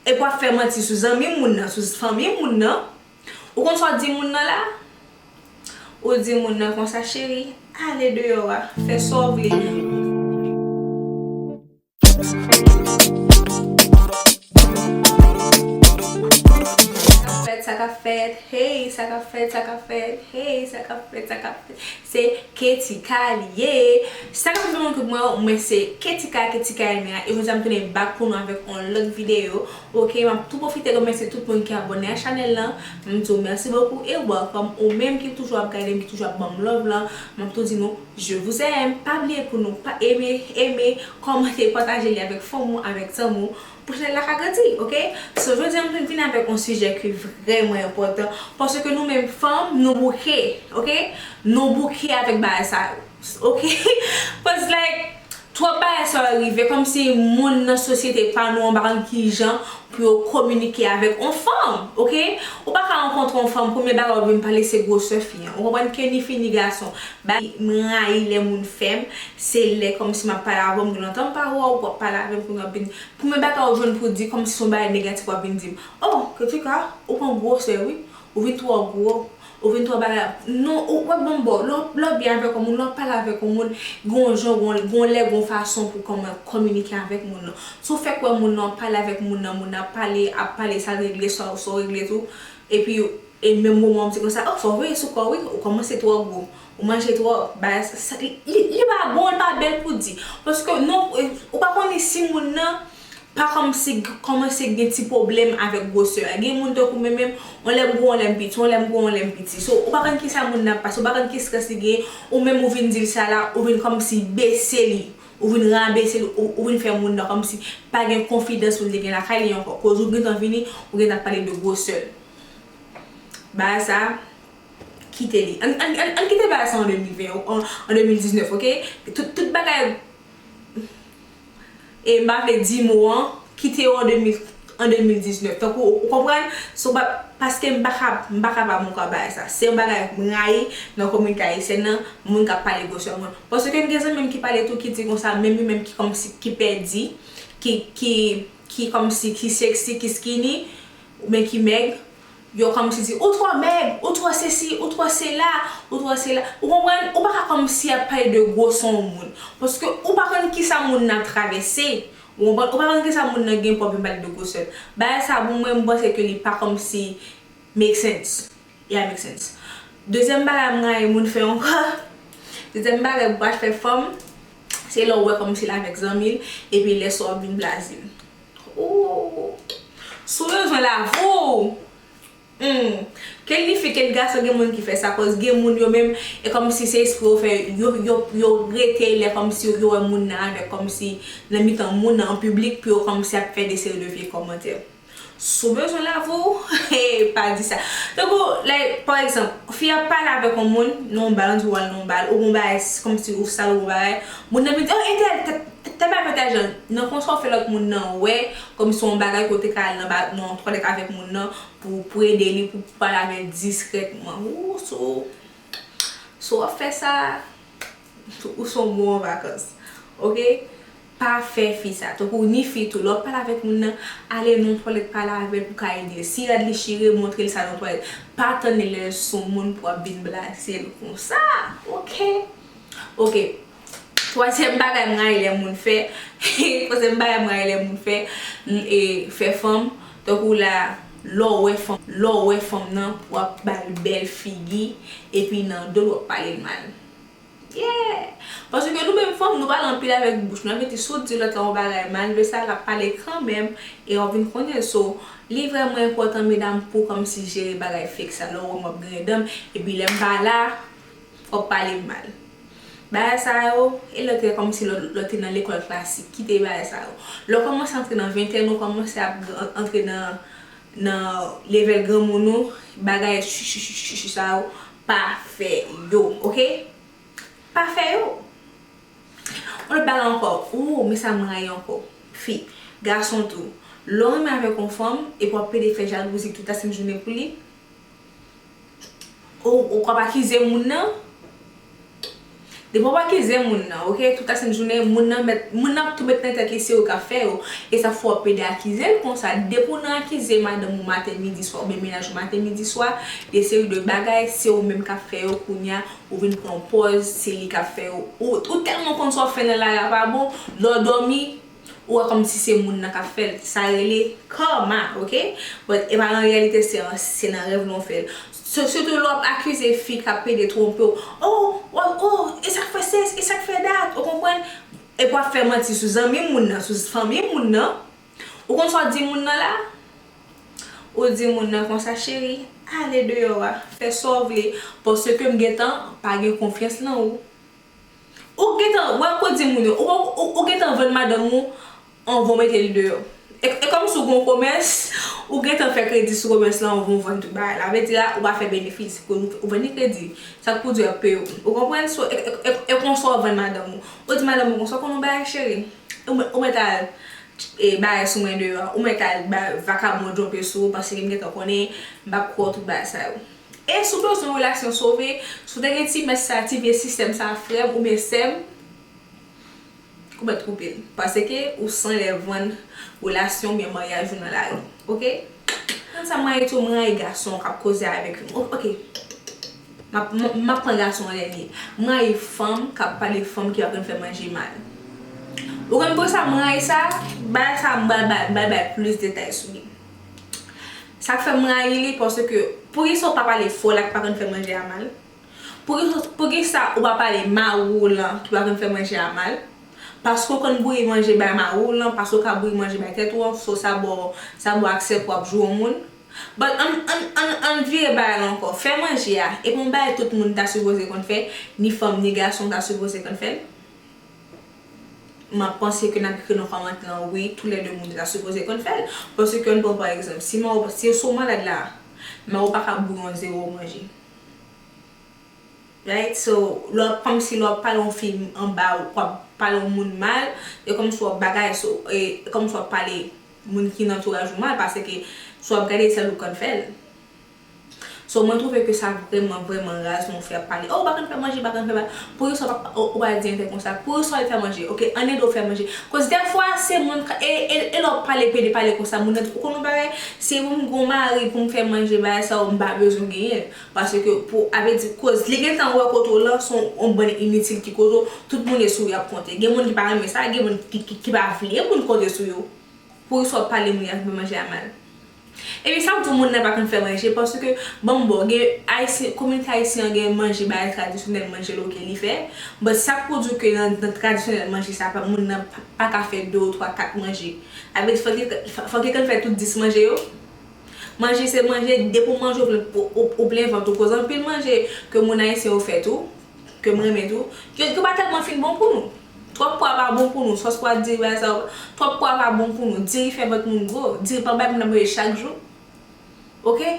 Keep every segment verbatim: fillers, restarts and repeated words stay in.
epi w ap fè manti sou zanmi moun nan, sou fanmi moun nan. Ou konn sa w di moun nan la? Ou di moun nan konsa, cheri, ale deyò a, fè sa w vle. Sa k ap fèt, sa k ap fèt, hey, sa k ap fèt, sa k ap fèt, hey, sa k ap fèt, sa k ap fèt. Se Ketika li ye. Sa k ap fèt moun ki mwen, mwen se Ketika, Ketika Elmira. E jodi a m tounen back pou nou avèk yon lòt videyo. Ok, m ap tou pwofite remèsye tout moun ki abòne a chanèl lan. M di w mèsi bokou e welcome. Ou menm ki toujou ap gade m, ki toujou ap ban m love lan, m ap tou di nou, je vous aime. Pa bliye pou nou pa eme, eme, kòmante, pataje li avèk fanmi w, avèk zanmi w, pou chanèl la ka grandi, ok? So, jodi a m vin, vin avèk yon sijè ki vrèman enpòtan, paske nou menm fanm, nou bouke, ok? Nou bouke avèk bagay sa yo, ok? Cause, like, twòp bagay sa yo rive, kòmsi moun nan sosyete pa nou an pa konn kijan pou yo kominike avèk yon fanm, ok? Ou pa ka rankontre yon fanm, premye bagay ou vin pale se gwosè fi an. Ou konprann ke ni fi ni gason. Ba, m rayi lè moun fè m, se lè kòmsi m ap pale avè w, m gen lontan m pa wè w, w ap pale avè m, kounye a w ap vin, premye bagay ou jwenn pou di, kòmsi se yon bagay negatif w ap vin di m. Oh, Ketika, ou pran gwosè wi, ou vin twò gwo, ou vin twò bagay. Non, ou, w ap ban m ba w, lè w, lè w byen avèk yon moun, lè w ap pale avèk yon moun, gen yon jan, gen yon, gen yon lè, gen yon fason pou kòman kominike avèk moun nan. Si w fèk wè moun nan, w ap pale avèk moun nan, moun nan ap pale, ap pale sa l regle, sa, sa w regle tou, epi e menm moman w di konsa, oh, fò w veye sou kò w wi, ou kòmanse twò gwo, ou manje twòp, bagay sa, sa, li, li, li pa bon, li pa bèl pou di. Paske non, ou pa konnen si moun nan pa kòmsi, kòmanse gen ti pwoblèm avèk gwosè a. Gen moun tankou mwen menm, yon lè m gwo, yon lè m piti, yon lè m gwo, yon lè m piti. So, ou pa konn kisa moun nan ap pase, ou pa konn ki strès li genyen, ou menm ou vin di l sa la, ou vin kòmsi bese li, ou vin rabese li, ou, ou vin fè moun nan kòmsi pa gen konfidans pou l te gen lakay li ankò. Koz ou gentan vini, ou gentan ap pale de gwosè l. Bagay sa, kite li. Ann, ann, ann, ann kite bagay sa an de mil ven, an, an de mil diznèf, ok? Tout, tout bagay, e m pa vle di mo an, kite yo an de mil, an de mil diznèf. Tankou, ou, ou konprann? So, pa, paske m pa ka, m pa kapab ankò bagay sa. Se yon bagay m rayi nan kominote ayisyèn nan, moun k ap pale gwosè moun. Paske m gen zanmi m ki pale tou, ki di konsa, menm yo menm ki kòmsi, ki pèdi, ki, ki, ki kòmsi, ki sexy, ki skinny, oubyen ki mèg, yo kòmsi di, ou twò mèg, ou twò sesi, ou twò sela, ou twò sela. Ou konprann? Ou pa ka kòmsi ap pale de gwosè yon moun. Paske ou pa konn kisa moun nan ap travèse. Ou konprann? Ou pa konn kisa moun nan gen pou w ap vin pale de gwosè l. Bagay sa, pou mwen, m panse ke li pa kòmsi make sense. Yeah, make sense. Dezyèm bagay m rayi moun fè ankò. Dezyèm bagay m pa fè fanm, se lè w wè kòmsi l avèk zanmi l, epi lè sa w ap vin blaze l. Ooh. Si w bezwen lave w. Hmm. Ke l ni fi, ke l gason, gen moun ki fè sa, koz gen moun yo menm, e kòmsi se espre yo fè, yo, yo, yo rete lè kòmsi yo wè moun nan avèk, kòmsi nan mitan moun nan, an piblik, pou yo kòmsi ap fè de seri de vye kòmantè. Si w bezwen lave w, hey, pa di sa. Tankou, like, pa egzanp, fi ap pale avèk yon moun, nan yon bal, ann di w al nan yon bal, ou gon bagay, kòmsi ou sal, ou gon bagay, moun nan vin di, oh, entèl, tèl, tèl bagay, tèl jan. Nan konsa w fè lòt moun nan wè, kòmsi yon bagay ke w te ka al nan ba-, nan twalèt avèk moun nan, pou, pou ede li, pou, pou pale avè l diskrètman. Ooh, so, so w ap fè sa, ou se yon bon an vakans. Ok? Pa fè fi sa. Tankou ni fi tou, lè w ap pale avèk moun nan, ale nan yon twalèt pale avè l pou w ka ede l. Si rad li chire, montre l sa nan twalèt. Pa tann li lè l sou moun pou w ap vin blaze l konsa. Ok? Ok. Twazyèm bagay m rayi lè moun fè, twazyèm bagay m rayi lè moun fè, e, fè fanm, tankou la, lè w wè fanm, lè w wè fanm nan, w ap ba l bèl figi, epi nan do l w ap pale l mal. Yeah! Paske nou menm fanm, nou pale anpil avèk bouch nou. Sa vle di, si w di lòt la yon bagay mal, lè sa l ap pale kanmenm, e w ap vin konnen. So, li vrèman enpòtan, medam, pou kòmsi jere bagay fake sa. Lè w wè m ap griyen dan m, epi lè m pa la, w ap pale m mal. Bagay sa yo, e lè w te kòmsi lè, lè w te nan lekòl klasik, kite bagay sa yo. Lè w kòmanse antre nan ventèn, ou kòmanse ap gran-, antre nan, nan level granmoun ou, bagay chi, chi, chi, chi, chi sa yo, pa fè yo, ok? Pa fè yo. Yon lòt bagay ankò, ooh, men sa m rayi ankò. Fi, gason tou. Lè w renmen avèk yon fanm, epi w ap plede fè jalouzi tout lasenn jounen pou li, ou, ou k ap akize moun nan. Depi w ap akize moun nan, oke, tout la sent jounen, moun nan mèt, moun nan ap tou met nan tèt li se ou k ap fè yo. E sa fè w ap pede akize l konsa. Depi w nan akize madanm ou maten, midi, swa, oubyen mennaj ou maten, midi, swa, de seri de bagay, se ou menm k ap fè yo, kounye a, ou vin pran pòz, se li k ap fè yo. Ou, ou tèlman konn sa w ap fè nan lari a pa bon, lè w dòmi, ou wè kòmsi se moun nan k ap fè l. Sa rele karma, oke? But e pa an reyalite, se an, se nan rèv nou fè l. Sitou lè w ap akize fi k ap pede twonpe w. Oh, oh, oh, e sa k fè sesi, e sa k fè dat, ou konprann? Epi w ap fè manti sou zanmi moun nan, sou fanmi moun nan. Ou konn sa w di moun nan la? Ou di moun nan konsa, cheri, ale deyò a, fè sa w vle, paske m gentan pa gen konfyans nan ou. Ou gentan, wè, kote moun yo, ou, ou, ou gentan vann madanm ou anvan w mete l deyò. E, e kòmsi w gen yon komès, ou gentan fè kredi sou komès la anvan w vann tout bagay la. Vle di la, ou pa fè benefis, ke ou, ou vann li kredi. Sa k pou di ap peye w. Ou konprann? So, e, e, e, e konsa w vann madanm ou. Ou di madanm ou konsa, ou konn yon bagay, cheri? Ou mèt, ou mèt al, e, bagay sou mwen deyò. Ou mèt al bay vakabon djonpe sou ou, paske m gentan konnen, m pa kwè w tout bagay sa yo. E si w bezwen relasyon sove, si w te gen ti mès sa, ti vye sistèm sa, frè m oubyen sè m, ou mèt koupe l. Paske ou san lè vann relasyon oubyen maryaj ou nan lari. Oke? Konn sa m rayi tou, m rayi gason k ap koze avèk fi. O-, oke. M ap, m, m ap pran gason an dènye. M rayi fanm k ap pale fanm ki pa konn fè manje mal. Ou konn pou sa m rayi sa? Bagay sa, m pral bay, bay, bay plis detay sou li. Sa k fè m rayi li, paske poukisa w pa pale frè w la ki pa konn fè manje a mal? Poukisa, poukisa ou pa pale mari w lan ki pa konn fè manje a mal? Paske w konn bouyi manje bay mari w lan, paske w ka bouyi manje bay tèt ou an, so sa ba w, sa ba w aksè pou w ap joure yon moun. But ann, ann, ann, ann vire bagay la ankò. Fè manje a, e pa yon bagay tout moun ta sipoze konn fè, ni fanm ni gason ta sipoze konn fè l. M ap panse ke n ap ekri nan kòmantè lan, wi, toulède moun yo ta sipoze konn fè l. Paske ann pran pa egzanp, si mari w, si w sou malad la, mari w pa ka bouyi yon zewo manje. Right? So, lè w ap, kòmsi lè w ap pale yon fi anba, w ap pale yon moun mal, e kòmsi w ap bagay, so, e kòmsi w ap pale moun ki nan antouraj ou mal, paske si w ap gade sèl ou k konn fè l. So, mwen twouve ke sa vrèman, vrèman raz nou fè ap pale. Oh, ou pa konn fè manje, pa konn fè bagay. Poukisa w pa, ou, ou pa di entèl konsa? Poukisa w al fè manje? Oke, ann ede w fè manje. Koz dèfwa, se moun, e, e, e lè w pale, pede pale konsa, moun nan, ou konn yon bagay, se pou m gon mari, pou m fè manje, bagay sa yo, m pa bezwen genyen l. Paske, pou, avè di, koz li gentan wè kote w lan, se yon, yon bann initil ki kote w, tout moun e sou ou y ap konte. Gen moun ki pa renmen sa, gen moun ki, ki, ki pa vle moun konte sou yo. Poukisa w ap pale moun y ap fè manje a mal? Epi sa k di w moun nan pa konn fè manje, paske, ban m ba w, gen Ayisyen, kominote ayisyen an gen manje bagay tradisyonèl, manje loke li fè, but sa k pou di w ke nan, nan tradisyonèl manje sa, pa, moun nan pa, pa ka fè de ou twa, kat manje. Avè di fòk li, fòk li konn fè tout dis manje yo. Manje se manje, depi w manje w plen, ou, ou, ou plen vant ou, koz anpil manje ke moun ayisyen yo fè tou, ke m renmen tou, yo, yo pa tèlman fin bon pou nou. Twòp pwa pa bon pou nou, sòs pwa, diri, bagay sa yo, twòp pwa pa bon pou nou. Diri fè vant moun gwo, diri pa bay moun ap manje chak jou. Oke?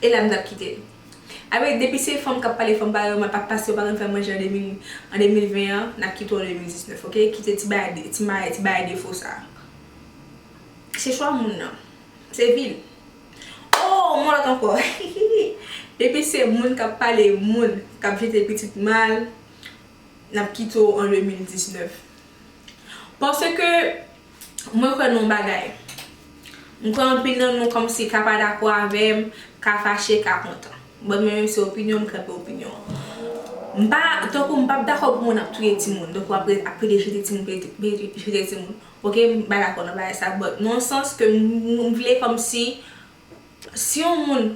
E la m t ap kite l. Apre, depi se fanm k ap pale fanm parèy yo, m ap pa, paske yo pa konn fè manje an de mil, an de mil ven an, n ap kite w an de mil diznèf, oke? Kite ti bagay, ti bagay, ti bagay defo sa. Se chwa moun nan. Se vi l. Oh, m yon lòt ankò. Depi se moun k ap pale moun, k ap jete pitit mal, n ap kite w an de mil diznèf. Paske, mwen kwè nan yon bagay. M kwè anpil nan nou kòmsi ka pa dakò avè m, ka fache, ka kontan. But mwen menm se opinyon m, kanpe opinyon an. M pa, tankou m p ap dakò pou moun ap touye timoun, tankou ap, ap pede jete timoun, pede, pede jete timoun. Oke, m pa dakò nan bagay sa, but nan yon sans ke m, m vle kòmsi, si yon moun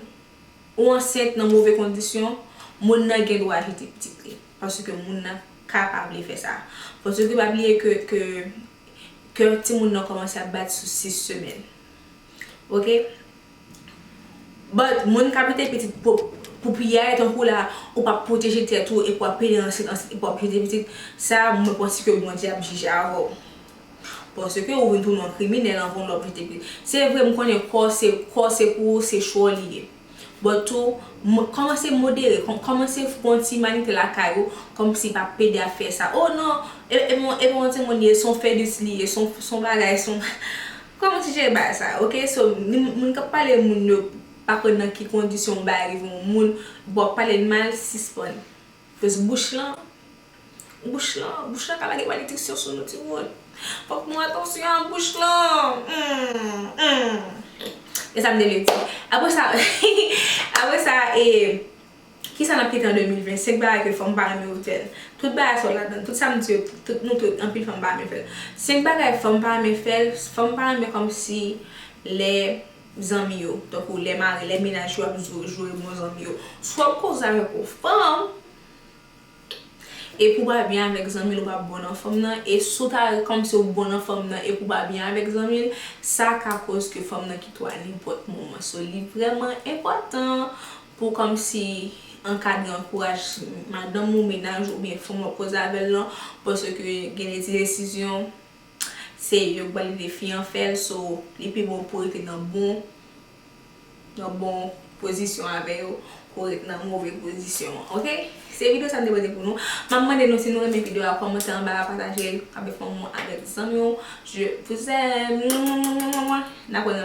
ou ansent nan move kondisyon, moun nan gen dwa jete pitit li. Paske moun nan ka pa vle fè sa. Paske pa bliye ke, ke, ke timoun nan kòmanse ap bat sou sis semèn. Oke? But moun k ap jete pitit pou, pou piyay, tankou la, ou p ap pwoteje tèt ou, epi w ap pede ansent, ansent, epi w ap jete pitit, sa, mwen panse ke Bondye ap jije avè w. Paske ou vin tounen yon kriminèl anvan w lòt jete pitit. Se vre, m konnen kò se, kò se pou ou, se cho li ye. But tou, mo-, kòmanse modere, kò-, kòmanse pran ti imanite lakay ou, kòmsi pa pede ap fè sa. Oh non, e, e, bon, e bon timoun li ye, se yon fedis li ye, se yon, se yon bagay, se yon, kòmanse jere bagay sa, oke? So, ni, moun k ap pale moun yo, pa konn nan ki kondisyon yon bagay rive yon moun, w ap pale l mal, sispann. Koz bouch lan, bouch lan, bouch lan ka lage malediksyon sou nou, timoun. Fòk nou atansyon ak bouch lan. Hmm, hmm. E sa m te vle di. Apre sa, apre sa, e, kisa n ap kite an de mil ven? Senk bagay ke fanm pa renmen fè l. Tout bagay sa yo ladan, tout sa m di yo, tout, nou tout, anpil fanm pa renmen fè l. Senk bagay fanm pa renmen fè l, fanm pa renmen kòmsi lè zanmi yo, tankou lè mari, lè mennaj yo ap jou-, joure bon zanmi yo. Si w ap koze avèk yon fanm, epi w pa byen avèk zanmi l, ou pa bon nan fanm nan, e si w ta kòmsi w bon nan fanm nan, epi w pa byen avèk zanmi l, sa ka koz ke fanm nan kite w a nenpòt moman. So, li vrèman enpòtan pou kòmsi ankadre, ankouraj madanm ou, mennaj ou, oubyen fanm w ap koze avè l lan, paske gen de ti desizyon, se yo k ba li defi an fè l, so, li pi bon pou rete nan bon, nan bon pozisyon avè yo, pou rete nan move pozisyon an, oke? Se videyo sa m te pote pou nou. M ap mande nou, si nou renmen videyo a, kòmante anba a, pataje l avèk fanmi w, avèk zanmi w. Je vous aime. N ap wè nan